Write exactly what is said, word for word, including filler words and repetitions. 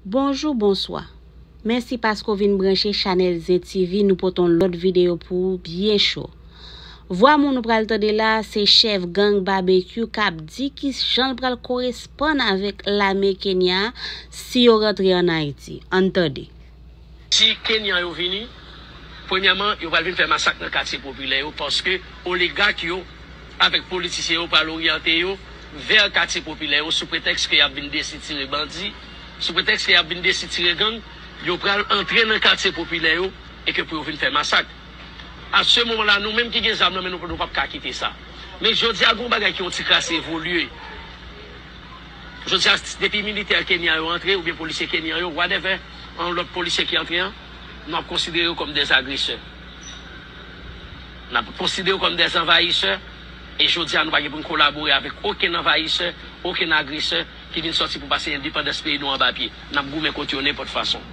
Bonjou, bonswa. Mèsi paske w vin branche chanèl Zen T V, nou pote yon lòt videyo pou ou byen cho. Vwa moun ou pral tande la, se chèf gang Babekyou k ap di ki jan l pral koresponn avèk lame Kenya si yo rantre ann Ayiti. Ann tande. Si Kenyan yo vini, premyèman, yo pral vin fè masak nan katye popilè yo, paske oligak yo avèk politisyen yo pral oryante yo vè katye popilè yo sou pretèks ke y ap vin desitire bandi, sou pretèks ke y ap vin desitire gang, yo pral antre nan katye popilè yo e ke pou yo vin fè masak. A se moman la, nou menm ki gen zam nan men nou, nou p ap ka kite sa. Men jodi a, gen yon bagay ki yon ti kras evolye. Jodi a, depi militè Kenya yo antre, oubyen polisye Kenya yo, whatever, yon lòt polisye ki antre an, n ap konsidere yo kòm dè agresè. N ap konsidere yo kòm dè anvayisè. E jodi a, nou pa gen pou n kolabore avèk okenn anvayisè, okenn agresè ki vin sòti pou pase endepandans peyi nou anba pye. N ap goumen kont yo nenpòt fason.